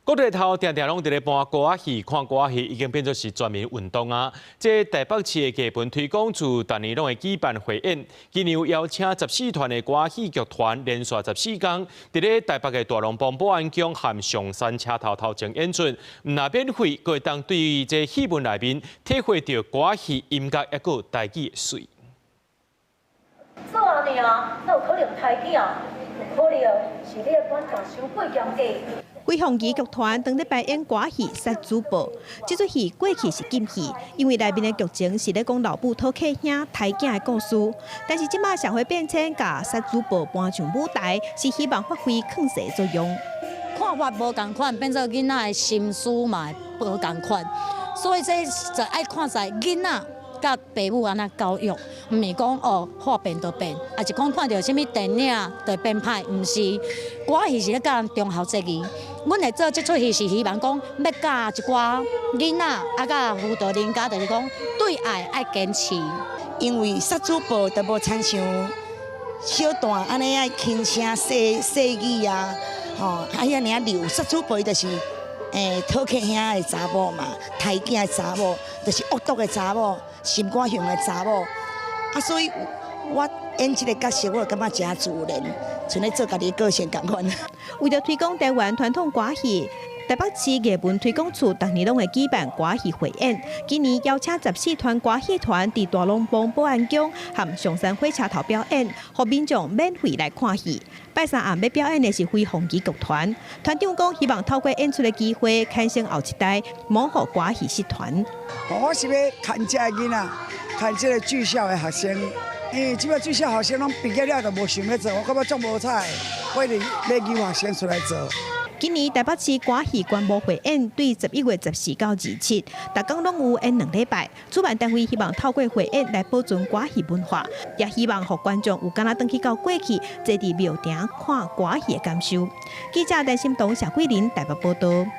國內頭定定攏佇咧搬歌仔戲、看歌仔戲，已經變做是全民運動啊！這台北市的藝文推廣處，逐年攏會舉辦匯演，今年有邀請14團的歌仔戲劇團，連續14工，佇咧台北的大龍峒保安宮和松山車頭頭前演出，毋但免費，閣會當對這戲文內面體會著歌仔戲音樂抑閣有台語的媠。做阿娘，哪有可能刣囝？有可能是你的管教傷過嚴格。飛鴻劇團當咧排演歌戲《殺主婆》，這齣戲過去是禁戲，因為內面的劇情是咧講老母討客兄刣囝的故事。但是這馬社會變遷，共殺主婆搬上舞台，是希望發揮勸世作用。看法無仝款，變做囡仔的心思嘛會無仝款，所以這就愛看在囡仔佮爸母按怎教育，毋是講哦話變就變，抑是講看著啥物電影就變歹，毋是。歌戲是咧教人忠孝節義，阮會做這齣戲是希望講欲教一寡囡仔，啊佮輔導人家，就是講對愛愛堅持。因為殺主婆就無親像小旦按呢愛輕聲細細語啊，吼啊遐爾仔柔。殺主婆伊就是討客兄的查某嘛，刣囝的查某，就是惡毒的查某，心肝雄的查某。啊，所以我演這個角色，我感覺誠自然，像咧做家己的個性仝款。為著推廣台灣傳統歌戲，台北市藝文推廣處逐年攏會舉辦歌戲匯演。今年邀請十四團歌戲團佇大龍峒保安宮和松山火車頭表演，予民眾免費來看戲。拜三暗欲表演的是飛鴻劇團，團長講希望透過演出的機會，牽生後一代，毋予歌戲失傳。我是欲牽這个囡仔，牽這个劇校的學生，因為這擺劇校學生攏畢業了就無想欲做，我感覺足無彩，我一直欲揪學生出來做。今年台北市歌戲觀摩匯演對11月14到27，逐工攏有演2禮拜。主辦單位希望透過匯演來保存歌戲文化，也希望予觀眾有敢若轉去到過去，坐佇廟埕看歌戲的感受。記者陳心彤、謝桂林台北報道。